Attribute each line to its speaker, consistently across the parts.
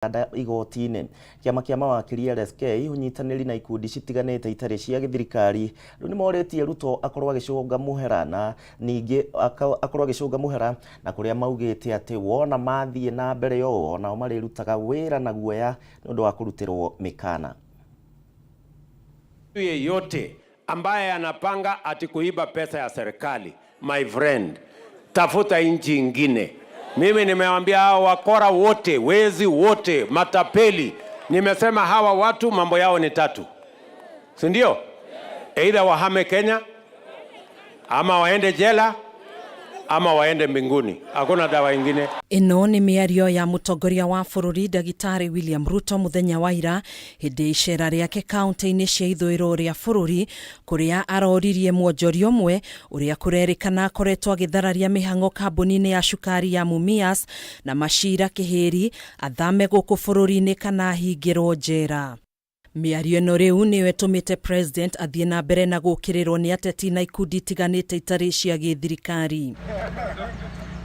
Speaker 1: Uganda igoti-inĩ. Kĩama kĩa mawakiri LSK ũnyitanĩri na ikundi citiganĩte itarĩ cia gĩthirikari rĩu nĩmorĩtie Ruto akorwo agĩcũnga mũhera na ningĩ akorwo agĩcũnga mũhera na kũrĩa maugĩte atĩ wona mathiĩ na mbere ũũ onao marĩrutaga wĩra na guoya nĩũndũ wa kũrutĩrwo mĩkana.
Speaker 2: Yeyote ambaye anapanga ati kuiba pesa ya serikali, my friend, tafuta nchi ingine. Mimi nimewambia hao wakora wote, wezi wote, matapeli, nimesema hawa watu mambo yao ni tatu, si ndio? Either wahame Kenya ama waende jela ama waende mbinguni, hakuna dawa ingine.
Speaker 3: Ĩno nĩ mĩario ya mũtongoria wa bũrũri Ndagĩtarĩ William Ruto mũthenya wa ira hĩndĩ icera rĩake kaunti-inĩ cia ithũĩro rĩa bũrũri kũrĩa aroririe mwonjoria ũmwe ũrĩa kũrerĩkana akoretwo agĩthararia mĩhang'o kambuni-inĩ ya cukari ya Mumias na macira kĩhĩri athame gũkũ bũrũri-inĩ kana ahingĩrwo njera. Mĩario ĩno rĩu nĩyo ĩtũmĩte president athiĩ na mbere na gũkĩrĩrwo nĩ ateti na ikundi itiganĩte itarĩ cia gĩthirikari.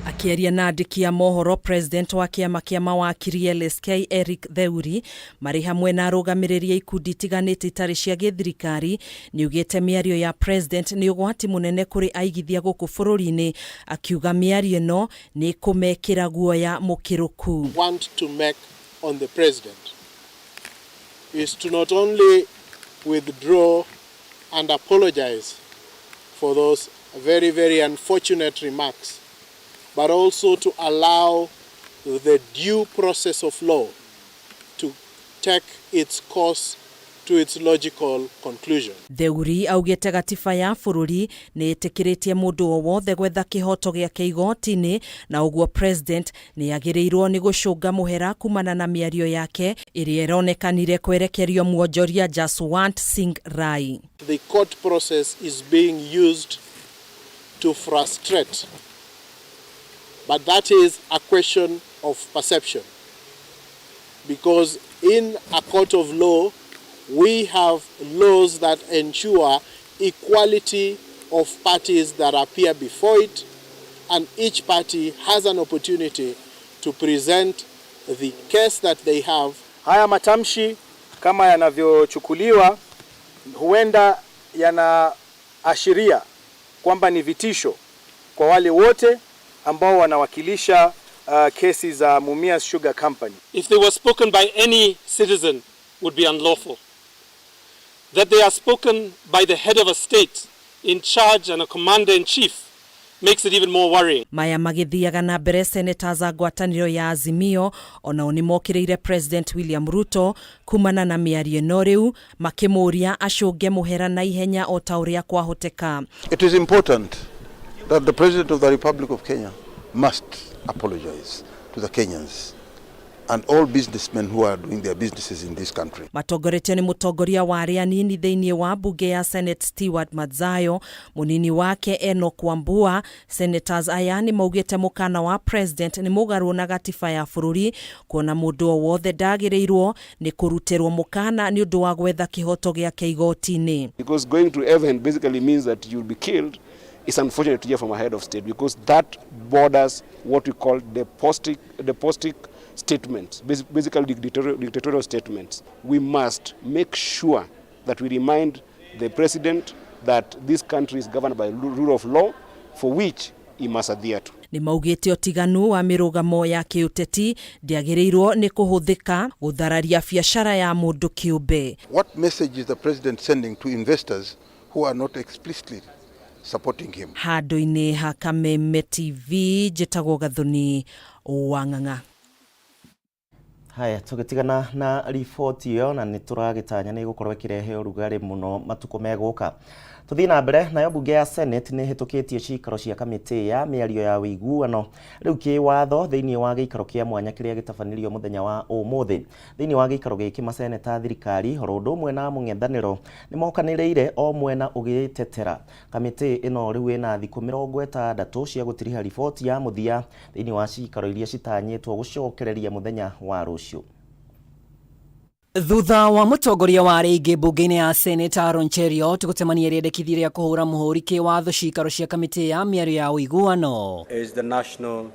Speaker 3: Akĩaria na andĩki a mohoro, president wa kĩama kĩa mawakiri LSK Eric Theuri marĩ hamwe na arũgamĩrĩri a ikundi itiganĩte itarĩ cia gĩthirikari nĩaugĩte mĩario ya president nĩ ũgwati mũnene kũrĩ aigithia gũkũ bũrũri-inĩ, akiuga mĩario ĩno nĩ ĩkũmekĩra guoya mũkĩrũku.
Speaker 4: Want to make on the president is to not only withdraw and apologize for those very, very unfortunate remarks, but also to allow the due process of law to take its course to its logical conclusion.
Speaker 3: Theuri augĩte gatiba ya bũrũri nĩ ĩtĩkĩrĩtie mũndũ o wothe gwetha kĩhoto gĩake igoti-inĩ na ũguo president nĩ agĩrĩirwo nĩ gũcũnga mũhera kumana na mĩario yake ĩrĩa ĩronekanire kwerekerio mwonjoria Jaswant Singh Rai.
Speaker 4: The court process is being used to frustrate, but that is a question of perception, because in a court of law we have laws that ensure equality of parties that appear before it, and each party has an opportunity to present the case that they have.
Speaker 5: Haya matamshi kama yanavyochukuliwa huenda yanaashiria kwamba ni vitisho kwa wale wote ambao wanawakilisha kesi za Mumias Sugar Company.
Speaker 6: If they were spoken by any citizen would be unlawful. That they are spoken by the head of a state in charge and a commander-in-chief makes it even more worrying.
Speaker 3: Maya magĩthiaga na mbere, senators a ngwatanĩro ya Azimio onao nĩ mokĩrĩire President William Ruto kumana na mĩario ĩno rĩu makĩmũria acũnge mũhera na ihenya o ta ũrĩa kwahoteka.
Speaker 7: It is important that the President of the Republic of Kenya must apologize to the Kenyans and all businessmen who are doing their businesses in this country.
Speaker 3: Matongoretio nĩ mũtongoria wa arĩa anini thĩinĩ wa mbunge ya Senate Stewart Madzayo, mũnini wake Enoch Wambua. Senators aya nĩ maugĩte mũkana wa president nĩ mũgarũ na gatiba ya bũrũri kuona mũndũ o wothe ndagĩrĩirwo nĩ kũrutĩrwo mũkana nĩ ũndũ wa gwetha kĩhoto gĩake igoti-inĩ.
Speaker 8: Because going to heaven basically means that you'll be killed. It's unfortunate to hear from a head of state, because that borders what we call despotic statements, basically dictatorial statements. We must make sure that we remind the president that this country is governed by rule of law, for which he must adhere to.
Speaker 3: Nĩ maugĩte ũtiganu wa mĩrũgamo ya kĩũteti ndĩagĩrĩirwo nĩ kũhũthĩka gũthararia biacara ya mũndũ kĩũmbe.
Speaker 7: What message is the president sending to investors who are not explicitly supporting him?
Speaker 3: Handũ-inĩ ha Kameme TV, njĩtagwo Gathoni wa Ng'ang'a.
Speaker 1: Haya, tũgĩtigana na riboti ĩyo na nĩ tũragĩtanya nĩ ĩgũkorwo ĩkĩrehe ũrugarĩ mũno matukũ megũka. Tũthiĩ na mbere nayo, mbunge ya Senate nĩ ĩhĩtũkĩtie cikaro cia kamĩtĩ ya mĩario ya ũiguano rĩu kĩwatho thĩinĩ wa gĩikaro kĩa mwanya kĩrĩa gĩtabanirio mũthenya wa ũmũthĩ. Thĩinĩ wa gĩikaro gĩkĩ, maseneta, thirikari oro ũndũ ũmwe na mũng'ethanĩro nĩ mokanĩrĩire o mwena ũgĩtetera. Kamĩtĩ ĩno rĩu ĩna thikũ 60 cia gũtiriha riboti ya mũthia thĩinĩ wa cikaro iria citanyĩtwo gũcokereria mũthenya wa rũciũ.
Speaker 9: Thutha wa mũtongoria wa arĩa aingĩ mbunge-inĩ ya Senate Aaron Cheruiyot gũtemania rĩendekithia rĩa kũhũra mũhũri kĩwatho cikaro cia kamĩtĩ ya mĩario ya ũiguano
Speaker 10: is the National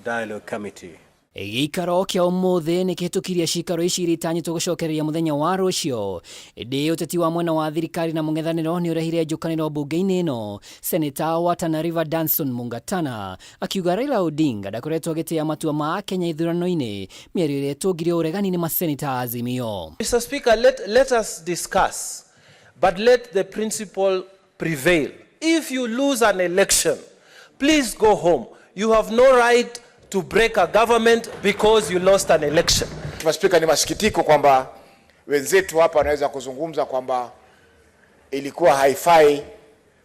Speaker 10: Dialogue Committee.
Speaker 9: Gĩikaro kĩa ũmũthĩ nĩ kĩhĩtũkirie cikaro ici iria itanyĩtwo gũcokereria mũthenya wa rũciũ. Ĩndĩ ũteti wa mwena wa thirikari na mũng'ethanĩro nĩ ũrehire njũkanĩro mbunge-inĩ ĩno. Seneta wa Tana River Danson Mungatana akiuga Raila Odinga ndakoretwo agĩtĩa matua ma Akenya ithurano-inĩ, mĩario ĩrĩa ĩtũngire ũregani nĩ maseneta a Azimio.
Speaker 10: Mr. Speaker, let us discuss, but let the principle prevail. If you lose an election, please go home. You have no right to break a government because you lost an election.
Speaker 11: Mheshimiwa Spika, ni masikitiko kwamba wenzetu hapa wanaweza kuzungumza kwamba ilikuwa haifai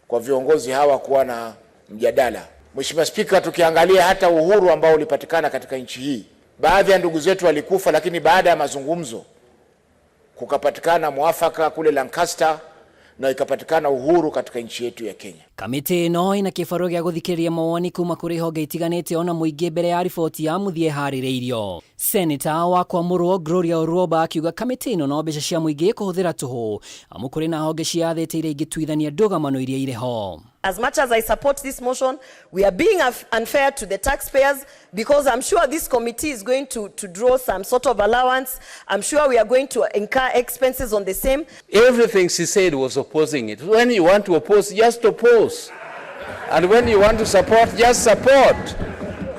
Speaker 11: kwa viongozi hawa kuwa na mjadala. Mheshimiwa Spika, tukiangalia hata uhuru ambao ulipatikana katika nchi hii, baadhi ya ndugu zetu walikufa, lakini baada ya mazungumzo kukapatikana mwafaka kule Lancaster na ikapatikana uhuru katika nchi yetu ya Kenya.
Speaker 9: Kamĩtĩ ĩno ĩna kĩbarũa gĩa gũthikĩrĩria mawoni kuma kũrĩ honge itiganĩte ona mũingĩ mbere ya riboti ya mũthia ĩharĩrĩirio. Seneta wa Kwamũrwo Gloria Orwoba akiuga kamĩtĩ ĩno no mbeca cia mũingĩ kũhũthĩra tũhũ amu kũrĩ na honge ciathĩte iria ingĩtuithania ndũgamano iria irĩ ho.
Speaker 12: As much as I support this motion, we are being unfair to the taxpayers because I'm sure this committee is going to draw some sort of allowance. I'm sure we are going to incur expenses on the same.
Speaker 13: Everything she said was opposing it. When you want to oppose, just oppose. And when you want to support, just support.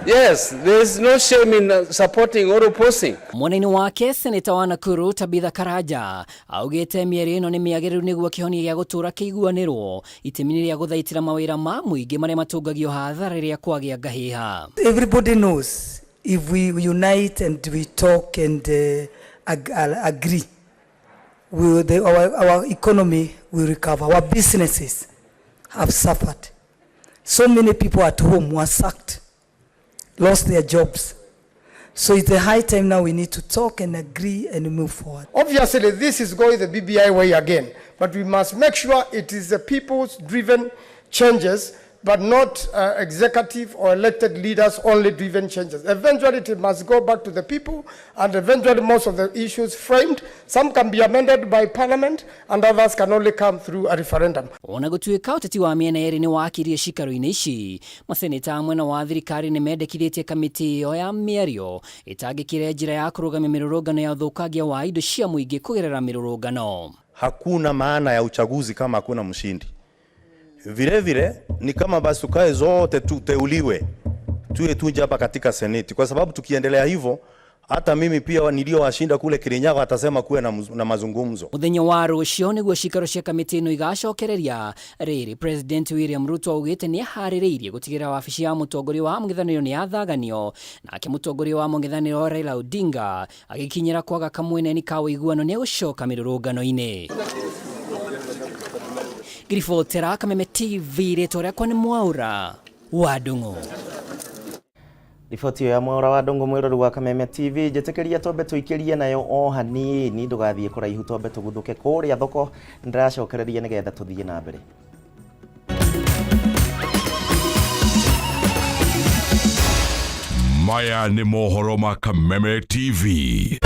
Speaker 13: Yes, there is no shame in supporting or opposing.
Speaker 9: Mwena-inĩ wake Seneta wa Nakuru Tabitha Karanja augĩte mĩario ĩno nĩ mĩagĩrĩru nĩguo kĩhonia gĩa gũtũũra kĩiguanĩrwo itemi-inĩ rĩa gũthaitĩra mawĩra ma mũingĩ marĩa matũngagio hathara rĩrĩa kwagĩa ngahĩha.
Speaker 14: Everybody knows if we unite and we talk and agree, our economy will recover. Our businesses have suffered. So many people at home were sacked, lost their jobs. So it's the high time now we need to talk and agree and move forward.
Speaker 15: Obviously, this is going the BBI way again, but we must make sure it is the people's driven changes, but not executive or elected leaders only driven changes. Eventually, it must go back to the people, and eventually most of the issues framed, some can be amended by parliament, and others can only come through a referendum.
Speaker 9: Ona gũtuĩka ũteti wa mĩena yerĩ nĩ wakirie cikaro-inĩ ici, maseneta a mwena wa thirikari nĩ mendekithĩtie kamĩtĩ ĩyo ya mĩario ĩtangĩkĩre njĩra ya kũrũgamia mĩrũrũngano ya ũthũkangia wa indo cia mũingĩ kũgerera mĩrũrũngano.
Speaker 16: Hakuna maana ya uchaguzi kama hakuna mshindi. Vile vile ni kama basi tukae zote tuteuliwe tuwe tunje hapa katika seneti, kwa sababu tukiendelea hivyo hata mimi pia niliowashinda kule Kirinyaga atasema kuwe na mazungumzo.
Speaker 9: Muthenya wa rũciũ nĩguo cikaro cia kamĩtĩ ĩno igacokereria. Rĩrĩ President William Ruto augĩte nĩ aharĩrĩirie gũtigĩrĩra wabici ya mũtongoria wa mũng'ethanĩro nĩ yathaganio, nake mũtongoria wa mũng'ethanĩro Raila Odinga agĩkinyĩra kwaga kamweneni ka ũiguano nĩ egũcoka mĩrũrũngano-inĩ. Ngiribotera Kameme TV, rĩtwa rĩakwa nĩ Mwaura wa Ndung'u.
Speaker 1: Riboti ya Mwaura wa Ndung'u mwirori wa Kameme TV, njĩtĩkĩria twambe tũikĩrie nayo o hanini, ndũgathiĩ kũraihu, twambe tũguthũke kũrĩa thoko, nĩndĩracokereria nĩgetha tũthiĩ na mbere.
Speaker 17: Maya nĩ mohoro ma Kameme TV.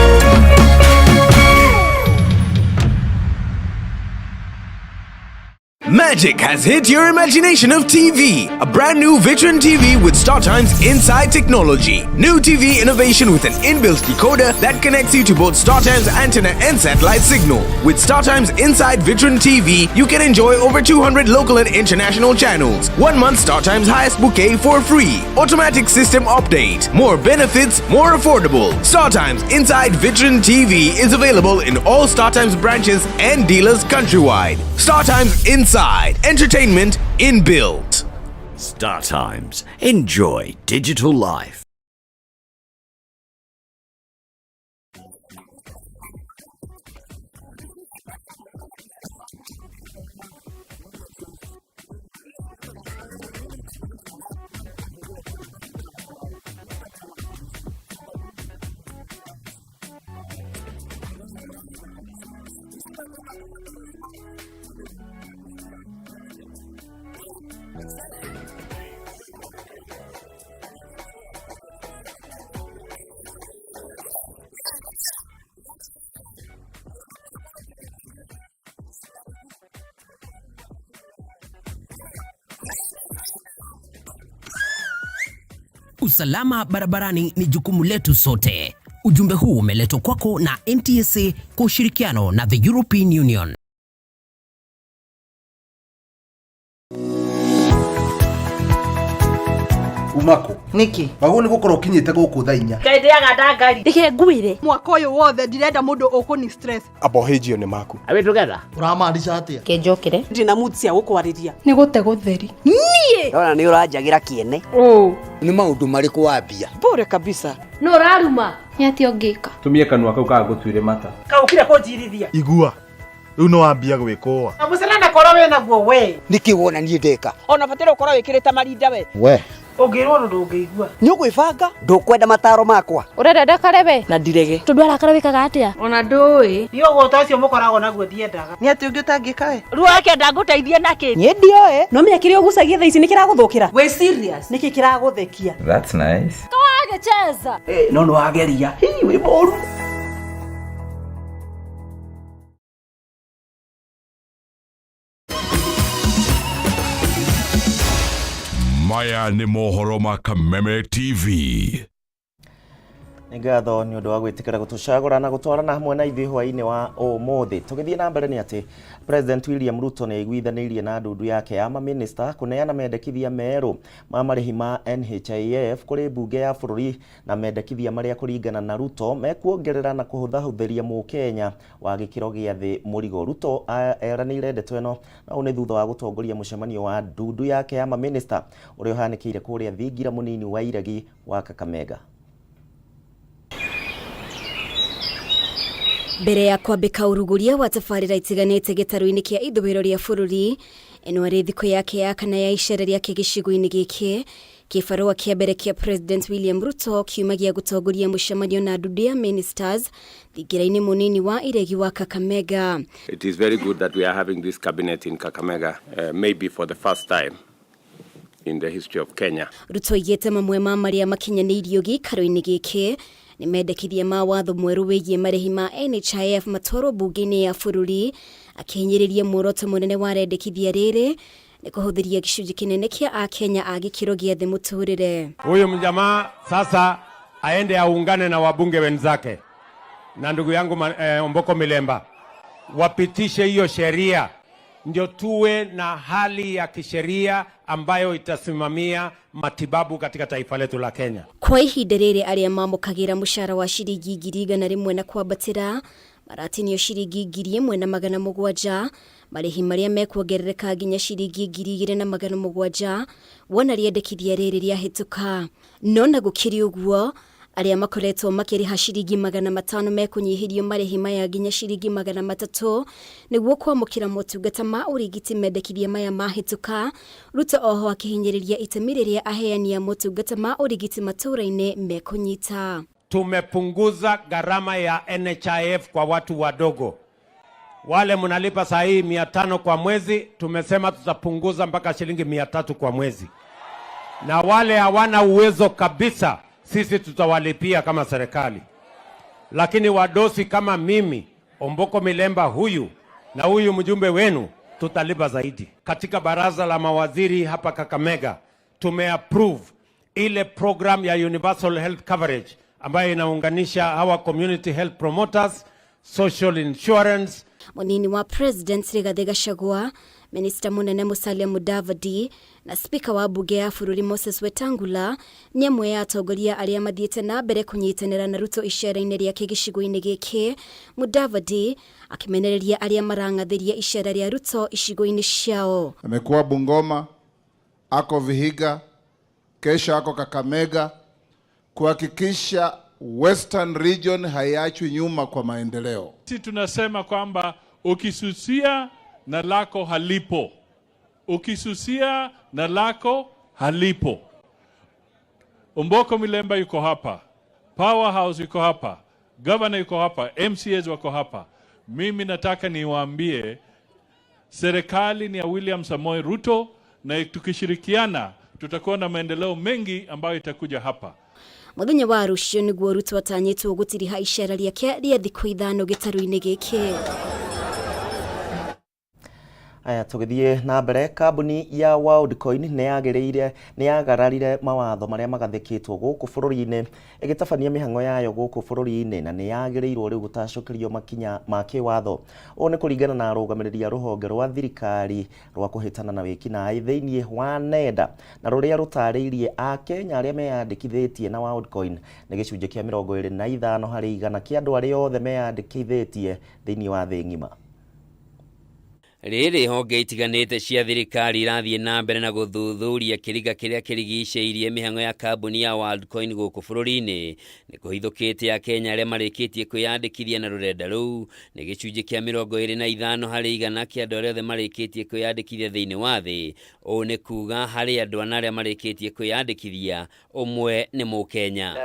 Speaker 18: Magic has hit your imagination of TV. A brand new Vitron TV with StarTimes Inside technology. New TV innovation with an inbuilt decoder that connects you to both StarTimes antenna and satellite signal. With StarTimes Inside Vitron TV, you can enjoy over 200 local and international channels. 1 month StarTimes highest bouquet for free. Automatic system update. More benefits, more affordable. StarTimes Inside Vitron TV is available in all StarTimes branches and dealers countrywide. StarTimes Inside. Entertainment inbuilt.
Speaker 19: StarTimes. Enjoy digital life.
Speaker 20: Usalama barabarani ni jukumu letu sote. Ujumbe huu umeletwa kwako na NTSA kwa ushirikiano na the European Union.
Speaker 21: Umako
Speaker 22: niki
Speaker 21: wagwo nĩ gũkorwo ũkinyĩte gũkũ thaa 4.
Speaker 23: Ngai ndĩaga ndangari.
Speaker 24: Reke ngwire mwaka ũyũ wothe ndirenda mũndũ ũkũni stress.
Speaker 8: Abohĩnjio nĩ maku.
Speaker 25: Are we together?
Speaker 21: Ũramaanisha atĩa?
Speaker 23: Kenjokere.
Speaker 26: Ndina mood cia gũkwarĩria.
Speaker 24: Nĩ gũte gũtheri.
Speaker 23: Niĩ.
Speaker 25: Ndona nĩ ũranjagĩra kĩene.
Speaker 24: Ũ.
Speaker 21: Nĩ maũndũ marĩkũ wambia?
Speaker 26: Bure kabisa.
Speaker 23: Nũ ũraruma?
Speaker 27: Nĩ atĩa ũngĩka?
Speaker 28: Tumie kanua kau kagũtuire mata.
Speaker 26: Kaũkire kũnjirithia.
Speaker 29: Igua. Rĩu nĩ wambia gwĩkũa.
Speaker 26: Na mũcene korwo wĩna guo we.
Speaker 21: Nĩkĩ wona niĩ ndeka?
Speaker 26: Ona bataire ũkorwo wĩkĩrĩte marinda we.
Speaker 21: We.
Speaker 26: Ũngĩrwo ũndũ ndũngĩigua.
Speaker 21: Nĩ ũkwĩbanga? Ndũkwenda mataro makwa.
Speaker 27: Ũrenda ndakare we?
Speaker 26: Na ndirege.
Speaker 27: Tondũ arakara wĩkaga atĩa?
Speaker 23: Ona ndũĩ.
Speaker 26: Niĩ ũgũta ũcio mũkoragwo naguo ndiendaga.
Speaker 22: Nĩ atĩ ũngĩ ũtangĩka we?
Speaker 23: Ruo akenda ngũteithie nakĩ?
Speaker 26: Niĩ ndioĩ. No menya kĩrĩa ũgucagia thaa ici nĩ kĩragũthũkĩra. Wĩ serious? Nĩkĩ kĩragũthekia?
Speaker 28: That's nice.
Speaker 27: Kawagĩcheza.
Speaker 21: Eh, no nĩ wageria. Hii wĩ mũru.
Speaker 17: Maya nĩ mohoro ma Kameme TV.
Speaker 1: Nĩ ngatho nĩ ũndũ wa gwĩtĩkĩra gũtũcagũra na gũtwarana hamwe na ithuĩ hwaĩ-inĩ wa ũmũthĩ. Tũgĩthiĩ na mbere nĩ atĩ President William Ruto nĩ aiguithanĩirie na ndundu yake ya mamĩnĩsta kũneana mendekithia merũ ma marĩhi ma NHIF kũrĩ mbunge ya bũrũri na mendekithia marĩa kũringana na Ruto mekuongerera na kũhũthahũthĩria mũkenya wa gĩkĩro gĩa thĩ mũrigo. Ruto eranĩire ndeto ĩno na ũũ nĩ thutha wa gũtongoria mũcemanio wa ndundu yake ya mamĩnĩsta ũrĩa ũhanĩkĩire kũrĩa thingira mũnini wa iregi wa Kakamega.
Speaker 30: Mbere ya kwambĩka ũrugũria wa tabarĩra itiganĩte gĩtarũ-inĩ kĩa ithũĩro rĩa bũrũri, ĩno arĩ thikũ yake ya kana ya icera rĩake gĩcigo-inĩ gĩkĩ. Kĩbarũa kĩa mbere kĩa President William Ruto kiumagia gũtongoria mũcemanio na ndundu ya ministers thingira-inĩ mũnini wa iregi wa Kakamega.
Speaker 2: It is very good that we are having this cabinet in Kakamega, maybe for the first time in the history of Kenya.
Speaker 30: Ruto aigĩte mamwe ma marĩa makinyanĩirio gĩikaro-inĩ gĩkĩ nĩ mendekithia ma watho mwerũ wĩgiĩ marĩhi ma NHIF matwarwo mbunge-inĩ ya bũrũri, akĩhinyĩrĩria muoroto mũnene wa rendekithia rĩrĩ nĩ kũhũthĩria gĩcunjĩ kĩnene kĩa akenya a gĩkĩro gĩa thĩ mũtũrĩre.
Speaker 2: Huyu mjamaa sasa aende aungane na wabunge wenzake na ndugu yangu Omboko Milemba wapitishe hiyo sheria ndio tuwe na hali ya kisheria ambayo itasimamia matibabu katika taifa letu la Kenya.
Speaker 30: Kwa ihinda rĩrĩ arĩa mamũkagĩra mũcara wa ciringi 100,000 na kwambatĩra maratinio ciringi 1,700, marĩhi marĩa mekuongerereka nginya ciringi 2,700 wona rĩendekithia rĩrĩ rĩahĩtũka. No na gũkĩrĩ ũguo, arĩa makoretwo makĩrĩha ciringi 500 mekũnyihĩrio marĩhi maya nginya ciringi 300 nĩguo kwamũkĩra motungata ma ũrigiti mendekithia maya mahĩtũka. Ruto oho akĩhinyĩrĩria itemi rĩrĩa aheani a motungata ma ũrigiti matũũra-inĩ mekũnyita.
Speaker 2: Tumepunguza gharama ya NHIF kwa watu wadogo. Wale mnalipa saa hii 500 kwa mwezi, tumesema tutapunguza mpaka shilingi 300 kwa mwezi, na wale hawana uwezo kabisa, sisi tutawalipia kama serikali. Lakini wadosi kama mimi, Omboko Milemba huyu na huyu mjumbe wenu, tutalipa zaidi. Katika baraza la mawaziri hapa Kakamega tumeapprove ile program ya universal health coverage ambayo inaunganisha hawa community health promoters, social insurance.
Speaker 30: Munini wa President Rigathi Gachagua, Minista munene Musalia Mudavadi na Spika wa mbunge ya bũrũri Moses Wetangula nĩ amwe ya atongoria arĩa mathiĩte na mbere kũnyitanĩra na Ruto icera-inĩ rĩake gĩcigo-inĩ gĩkĩ. Mudavadi akĩmenereria arĩa marang'athĩria icera rĩa Ruto icigo-inĩ ciao.
Speaker 31: Amekuwa Bungoma, ako Vihiga, kesho ako Kakamega kuhakikisha Western Region haiachwi nyuma kwa maendeleo.
Speaker 32: Sisi tunasema kwamba ukisusia na lako halipo, ukisusia na lako halipo. Omboko Milemba yuko hapa, Powerhouse yuko hapa, Governor yuko hapa, MCAs wako hapa. Mimi nataka niwaambie serikali ni ya William Samoei Ruto, na tukishirikiana tutakuwa na maendeleo mengi ambayo itakuja hapa.
Speaker 30: Muthenya wa rũciũ nĩguo Ruto atanyĩtwo gũtiriha icera rĩake rĩa thikũ 5 gĩtarũ-inĩ gĩkĩ.
Speaker 1: Aya, tũgĩthiĩ na mbere, kambuni ya Worldcoin nĩ yagĩrĩire nĩ yagararire mawatho marĩa magathĩkĩtwo gũkũ bũrũri-inĩ ĩgĩtabania mĩhang'o yayo gũkũ bũrũri-inĩ na nĩ yagĩrĩirwo rĩu gũtacũkĩrio makinya ma kĩwatho. Ũũ nĩ kũringana na arũgamĩrĩri a rũhonge rwa thirikari rwa kũhĩtana na wĩkinaĩ thĩinĩ wa nenda na rũrĩa rũtarĩirie Akenya arĩa meyandĩkithĩtie na Worldcoin nĩ gĩcunjĩ kĩa 25 harĩ igana kĩa andũ arĩa othe meyandĩkithĩtie thĩinĩ wa thĩ ng'ima.
Speaker 3: Rĩrĩ honge itiganĩte cia thirikari irathiĩ na mbere na gũthuthuria kĩriga kĩrĩa kĩrigicĩirie mĩhang'o ya kambuni ya Worldcoin gũkũ bũrũri-inĩ. Nĩ kũhithũkĩte Akenya arĩa marĩkĩtie kwĩyandĩkithia na rũrenda rũu nĩ gĩcunjĩ kĩa 25 harĩ igana kĩa andũ arĩa othe marĩkĩtie kwĩyandĩkithia thĩinĩ wa thĩ. Ũũ nĩ kuga harĩ andũ ana arĩa marĩkĩtie kwĩyandĩkithia, ũmwe nĩ Mũkenya.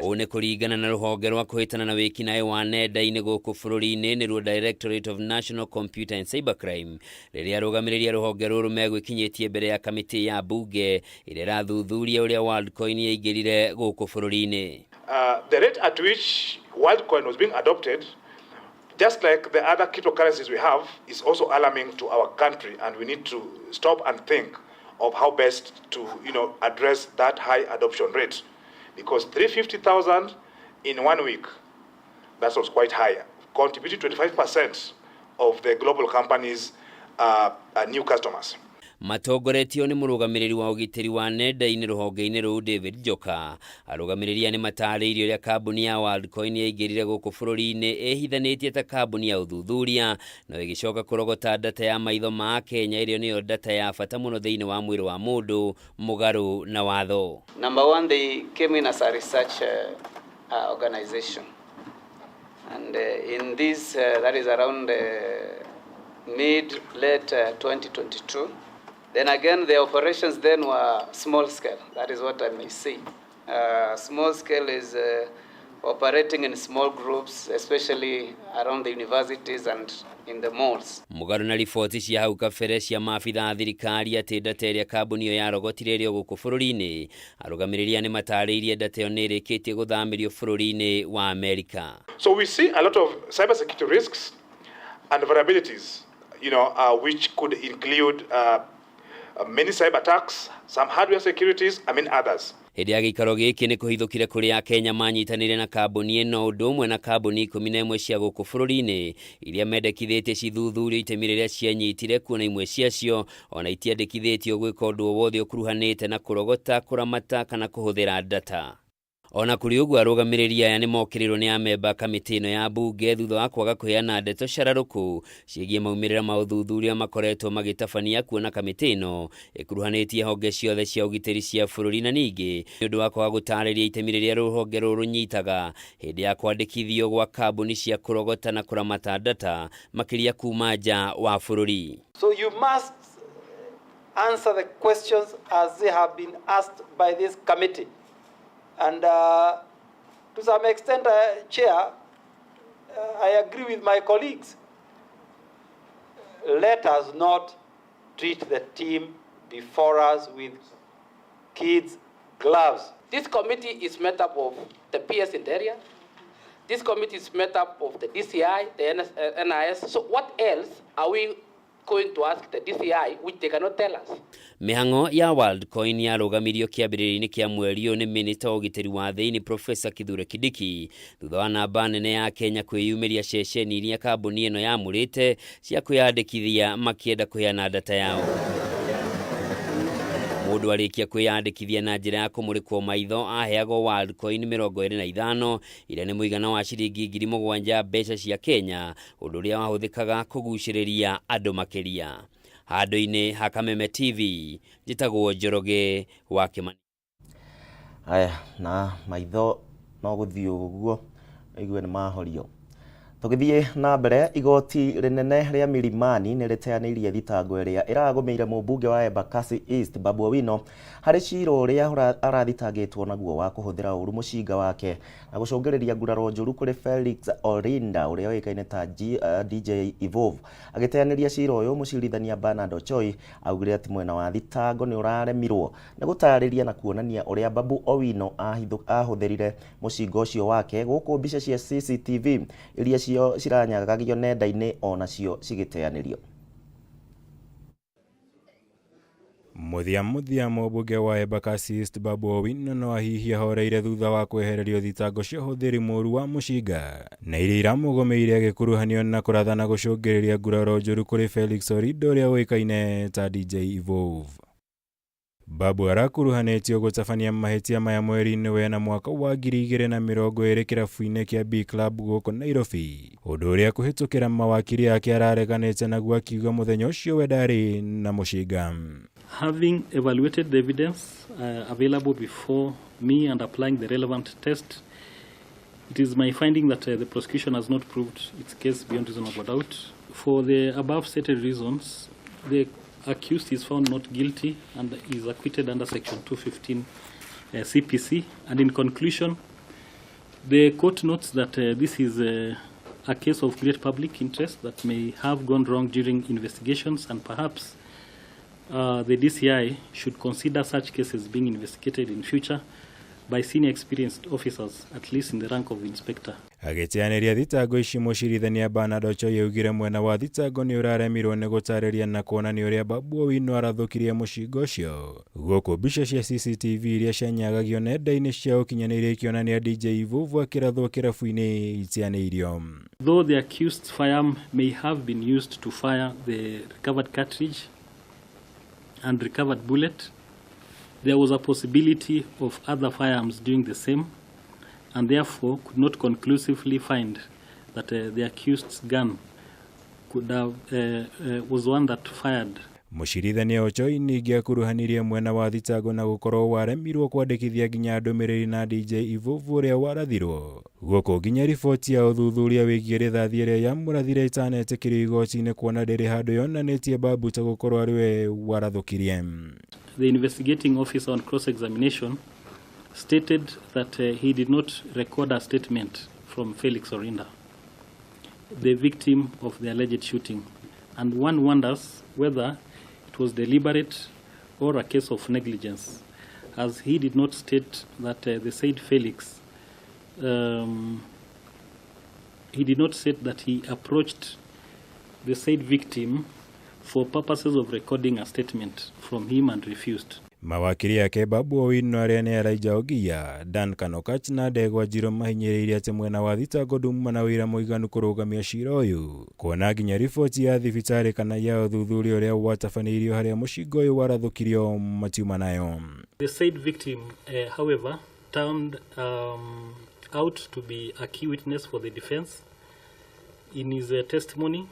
Speaker 3: Ũũ nĩ kũringana na rũhonge rwa kũhĩtana na wĩkinaĩ wa nenda-inĩ gũkũ bũrũri-inĩ nĩruo Directorate of National Computer and Cybercrime, rĩrĩa arũgamĩrĩri a rũhonge rũrũ megwĩkinyĩtie mbere ya kamĩtĩ ya mbunge ĩrĩa ĩrathuthuria ũrĩa Worldcoin yaingĩrire gũkũ bũrũri-inĩ.
Speaker 4: The rate at which Worldcoin was being adopted, just like the other cryptocurrencies we have, is also alarming to our country, and we need to stop and think of how best to address that high adoption rate, because 350,000 in 1 week, that was quite high, contributed 25% of the global companies' new customers.
Speaker 3: Matongoretio nĩ mũrũgamĩrĩri wa ũgitĩri wa nenda-inĩ rũhonge-inĩ rũu David Njoka. Arũgamĩrĩri aya nĩ matarĩirie ũrĩa kambuni ya Worldcoin yaingĩrire gũkũ bũrũri-inĩ ĩhithanĩtie ta kambuni ya ũthuthuria, no ĩgĩcoka kũrogota data ya maitho ma Kenya ĩrĩa nĩyo data ya bata mũno thĩinĩ wa mwĩrĩ wa mũndũ mũgarũ na watho.
Speaker 5: Number one, they came in as a research organization, and in this, that is around mid late 2022. Then again, the operations then were small scale. That is what I may say. Small scale is operating in small groups, especially around the universities and in the malls.
Speaker 3: Mũgarũ na riboti cia hau kabere cia maabitha a thirikari atĩ data ĩrĩa kambuni ĩyo yarogotire ĩrĩ o gũkũ bũrũri-inĩ, arũgamĩrĩri aya nĩ matarĩirie data ĩyo nĩ ĩrĩkĩtie gũthamĩrio bũrũri-inĩ wa Amerika.
Speaker 4: So we see a lot of cybersecurity risks and vulnerabilities, which could include many cyber attacks, some hardware securities, among others.
Speaker 3: Hĩndĩ ya gĩikaro gĩkĩ nĩ kũhithũkire kũrĩa Akenya manyitanĩire na kambuni ĩno ũndũ ũmwe na kambuni 11 cia gũkũ bũrũri-inĩ iria mendekithĩtie cithuthurio itemi rĩrĩa cianyitire, kuona imwe ciacio ona itiandĩkithĩtio gwĩka ũndũ o wothe ũkuruhanĩte na kũrogota, kũramata kana kũhũthĩra data. Ona kũrĩ ũguo, arũgamĩrĩri aya nĩ mokĩrĩirwo nĩ amemba kamĩtĩ ĩno ya mbunge thutha wa kwaga kũheana ndeto cararũkũ ciĩgiĩ maumĩrĩra ma ũthuthuria makoretwo magĩtabania, kuona kamĩtĩ ĩno ĩkuruhanĩtie honge ciothe cia ũgitĩri cia bũrũri, na ningĩ nĩ ũndũ wa kwaga gũtarĩria itemi rĩrĩa rũhonge rũrũ rũnyitaga hĩndĩ ya kwandĩkithio gwa kambuni cia kũrogota na kũramata data makĩria kuma nja wa bũrũri.
Speaker 6: So you must answer the questions as they have been asked by this committee. And to some extent, Chair, I agree with my colleagues. Let us not treat the team before us with kids' gloves.
Speaker 7: This committee is made up of the PS Interior. This committee is made up of the DCI, the NS, NIS. So what else are we going to ask the DCI, which they cannot tell us?
Speaker 3: Mĩhang'o ya Worldcoin yarũgamirio kĩambĩrĩria-inĩ kĩa mweri ũyũ nĩ minista wa ũgitĩri wa thĩinĩ Profesa Kithure Kindiki, thutha wa namba nene ya Kenya kwĩyumĩria ceceni iria kambuni ĩno yamũrĩte cia kwĩyandĩkithia makĩenda kũheana data yao. Mũndũ arĩkia kwĩyandĩkithia na njĩra ya kũmũrĩkwo maitho aheagwo Worldcoin 25, iria nĩ mũigana wa ciringi 7,000 mbeca cia Kenya, ũndũ ũrĩa wahũthĩkaga kũgucĩrĩria andũ makĩria. Handũ-inĩ ha Kameme TV, njĩtagwo Njoroge wa Kĩmani.
Speaker 1: Aya, na maitho no gũthiĩ ũguo igue nĩ mahorio. Tũgĩthiĩ na mbere, igoti rĩnene rĩa Milimani nĩ rĩteanĩirie thitango ĩrĩa ĩragũmĩire mũmbunge wa Embakasi East Babu Owino harĩ cira ũrĩa arathitangĩtwo naguo wa kũhũthĩra ũru mũcinga wake na gũcũngĩrĩria nguraro njũru kũrĩ Felix Orinda ũrĩa ũĩkaine ta DJ Evolve. Agĩteanĩria cira ũyũ, mũcirithania Bernard Ochoi augire atĩ mwena wa thitango nĩ ũraremirwo nĩ gũtarĩria na kuonania ũrĩa Babu Owino ahũthĩrire mũcinga ũcio wake, gũkũ mbica cia CCTV iria icio ciranyagagio nenda-inĩ onacio cigĩteanĩrio.
Speaker 9: Mũthia mũthia mũmbunge wa Embakasi East Babu Owino no ahihie ahoreire thutha wa kwehererio thitango cia ũhũthĩri mũru wa mũcinga na iria iramũgũmĩire agĩkuruhanio na kũratha na gũcũngĩrĩria nguraro njũru kũrĩ Felix Orido ũrĩa ũĩkaine ta DJ Evolve. Babu arakuruhanĩtio gũtabania mahĩtia maya mweri-inĩ wena mwaka wa 2020 kĩrabu-inĩ kĩa B Club gũkũ Nairobi, ũndũ ũrĩa kũhĩtũkĩra mawakiri ake arareganĩte naguo akiuga mũthenya ũcio we ndarĩ na mũcinga.
Speaker 10: Having evaluated the evidence available before me and applying the relevant test, it is my finding that the prosecution has not proved its case beyond reasonable doubt. For the above stated reasons, the accused is found not guilty and is acquitted under Section 215 CPC. And in conclusion, the court notes that this is a case of great public interest that may have gone wrong during investigations, and perhaps the DCI should consider such cases being investigated in future by senior experienced officers, at least in the rank of inspector.
Speaker 9: Agĩteanĩria thitango ici mũcirithania Bernard Ochoi augire mwena wa thitango nĩ ũraremirwo nĩ gũtarĩria na kuonania ũrĩa Babu Owino arathũkirie mũcinga ũcio gũkũ mbica cia CCTV iria cianyagagio nenda-inĩ cia ũkinyanĩria ikĩonania DJ Evolve akĩrathwo kĩrabu-inĩ iteanĩirio.
Speaker 10: Though the accused's firearm may have been used to fire the recovered cartridge and recovered bullet, there was a possibility of other firearms doing the same, and therefore could not conclusively find that the accused's gun could have, was one that fired.
Speaker 9: Mũcirithania Ochoi ningĩ akuruhanirie mwena wa thitango na gũkorwo waremirwo kwandĩkithia nginya ndũmĩrĩri na DJ Evolve ũrĩa warathirwo gũkũ nginya riboti ya ũthuthuria wĩgiĩ rithathi ĩrĩa yamũrathire ĩtanetĩkĩrio igoti-inĩ kuona ndĩrĩ handũ yonanĩtie Babu ta gũkorwo arĩ we warathũkirie.
Speaker 10: The investigating officer on cross-examination stated that he did not record a statement from Felix Orinda, the victim of the alleged shooting, and one wonders whether it was deliberate or a case of negligence, as he did not state that the said Felix, he did not state that he approached the said victim for purposes of recording a statement from him and refused.
Speaker 9: Mawakiri ake Babu Owino arĩa nĩ Elijah Ogiya, Duncan Okatch na Ndegwa Njirũ mahinyĩrĩirie atĩ mwena wa thitango nduma na ũira mũiganu kũrũgamia cira ũyũ kuona nginya riboti ya thibitarĩ kana ya ũthuthuria ũrĩa watabanĩirio harĩa mũcinga ũyũ warathũkirio matiuma nayo.
Speaker 10: The said victim, however, turned out to be a key witness for the defense. In his testimony,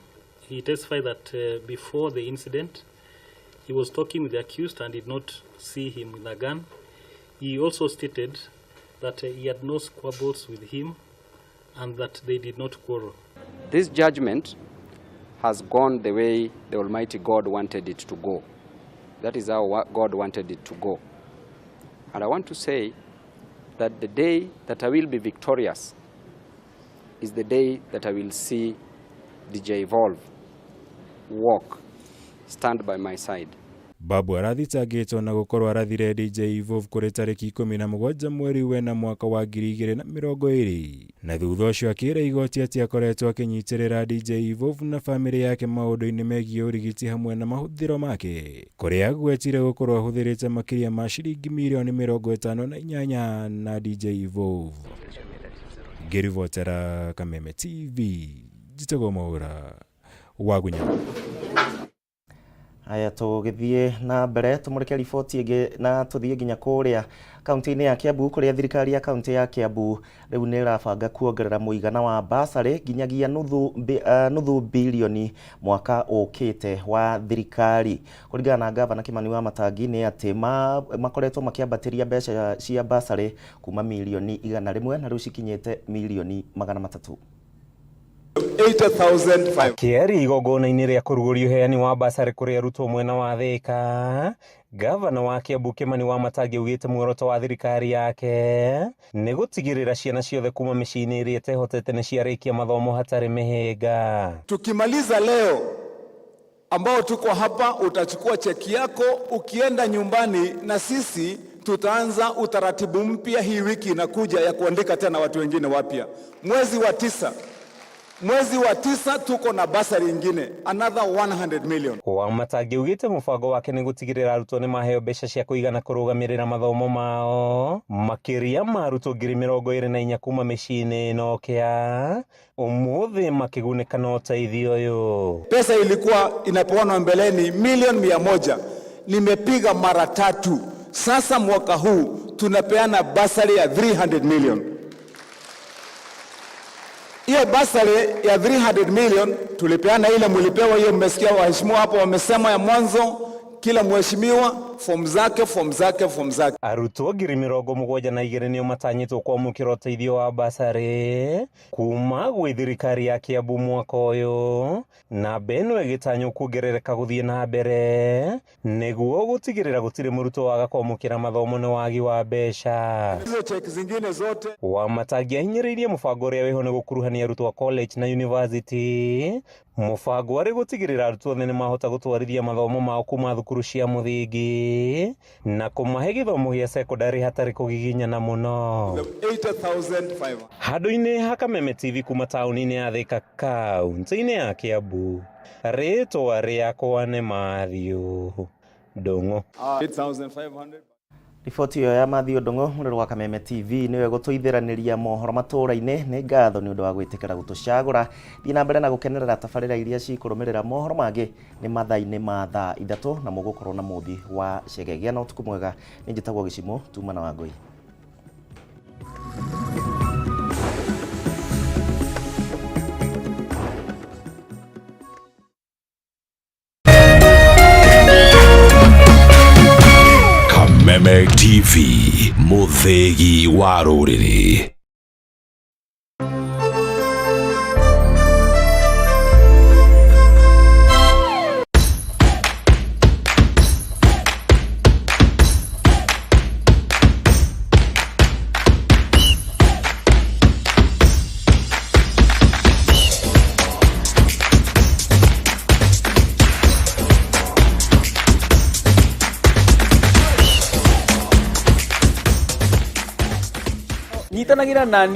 Speaker 10: he testified that before the incident, he was talking with the accused and did not see him with a gun. He also stated that he had no squabbles with him and that they did not quarrel.
Speaker 5: This judgment has gone the way the Almighty God wanted it to go. That is how God wanted it to go. And I want to say that the day that I will be victorious is the day that I will see DJ Evolve walk, stand by my side.
Speaker 9: Babu arathitangĩtwo na gũkorwo arathire DJ Evolve kũrĩ tarĩki 17 mweri wena mwaka wa 2020 na thutha ũcio akĩra igoti atĩ akoretwo akĩnyitĩrĩra DJ Evolve na bamĩrĩ yake maũndũ-inĩ megiĩ ũrigiti hamwe na mahũthĩro make kũrĩa agwetire gũkorwo ahũthĩrĩte makĩria ma ciringi mirioni 58 na DJ Evolve. Ngĩribotera Kameme TV njĩtagwo Mwaũra wa Gunya.
Speaker 1: Haya, tũgĩthiĩ na mbere tũmũrĩke riboti ĩngĩ na tũthiĩ nginya kũrĩa kaunti-inĩ ya Kiambu kũrĩa thirikari ya kaunti ya Kiambu rĩu nĩ ĩrabanga kuongerera mũigana wa basarĩ nginyagia nuthu bilioni mwaka ũkĩte wa thirikari. Kũringana na gavana Kimani wa Matangi nĩ atĩ makoretwo makĩambatĩria mbeca cia basarĩ kuma milioni 100 na rĩu cikinyĩte milioni 300.
Speaker 11: 80,500.
Speaker 12: Akĩaria igongona-inĩ rĩa kũrugũria ũheani wa basarĩ kũrĩ arutwo mwena wa Thĩka, gavana wa Kiambu Kimani wa Matangi augĩte muoroto wa thirikari yake nĩ gũtigĩrĩra ciana ciothe kuma mĩciĩ-inĩ ĩrĩa ĩtehotete nĩ ciarĩkia mathomo hatarĩ mĩhĩnga.
Speaker 31: Tukimaliza leo ambao tuko hapa, utachukua cheki yako ukienda nyumbani, na sisi tutaanza utaratibu mpya hii wiki inakuja ya kuandika tena watu wengine wapya. Mwezi wa 9 Mwezi wa 9 tuko na basari ingine another 100 million.
Speaker 12: Wamatangi augĩte mũbango wake nĩ gũtigĩrĩra arutwo nĩ maheo mbeca cia kũigana kũrũgamĩrĩra mathomo mao makĩria ma arutwo 24,000 kuma mĩciĩ-inĩ ĩno kĩa ũmũthĩ makĩgunĩka na ũteithio ũyũ.
Speaker 31: Pesa ilikuwa inapeanwa mbeleni milioni 100, nimepiga mara 3. Sasa mwaka huu tunapeana basari ya 300 million. Hiyo basari ya 300 million tulipeana ile mulipewa hiyo, mmesikia waheshimiwa hapo wamesema ya mwanzo, kila mheshimiwa form zake form zake form zake.
Speaker 12: Arutwo 72,000 nĩo matanyĩtwo kwamũkĩra ũteithio wa basarĩ kuma gwĩ thirikari ya Kiambu mwaka ũyũ, namba ĩno ĩgĩtanywo kuongerereka gũthiĩ na mbere nĩguo gũtigĩrĩra gũtirĩ mũrutwo waga kwamũkĩra mathomo nĩ wagi wa mbeca.
Speaker 31: Hizo cheki zingine zote.
Speaker 12: Wamatangi ahinyĩrĩirie mũbango ũrĩa wĩho nĩ gũkuruhania arutwo a college na university, mũbango arĩ gũtigĩrĩra arutwo othe nĩmahota gũtwarithia mathomo mao kuma thukuru cia mũthingi na kũmahe gĩthomo gĩa cekondarĩ hatarĩ kũgiginyana mũno.
Speaker 31: 80,500.
Speaker 12: Handũ-inĩ ha Kameme TV kuma taũni-inĩ ya Thika kaũntĩ-inĩ ya Kiambu, rĩtwa rĩakwa nĩ Matthew Ndung'u.
Speaker 31: 8,500.
Speaker 1: Riboti ĩyo ya Matthew Ndung'u mũrĩrĩ wa Kameme TV nĩwe gũtũithĩranĩria mohoro matũra-inĩ. Nĩ ngatho nĩ ũndũ wa gwĩtĩkĩra gũtũcagũra. Thiĩ na mbere na gũkenerera tabarĩra iria cikũrũmĩrĩra. Mohoro mangĩ nĩ mathaa-inĩ ma thaa 3 na mũgũkorwo na mũmbi wa Chege. Gĩa na ũtukũ mwega. Nĩ njĩtagwo Gĩcimũ tuma na Wangũi.
Speaker 17: Kameme TV, mũthĩgi wa rũrĩrĩ.
Speaker 8: Nyitanagĩra na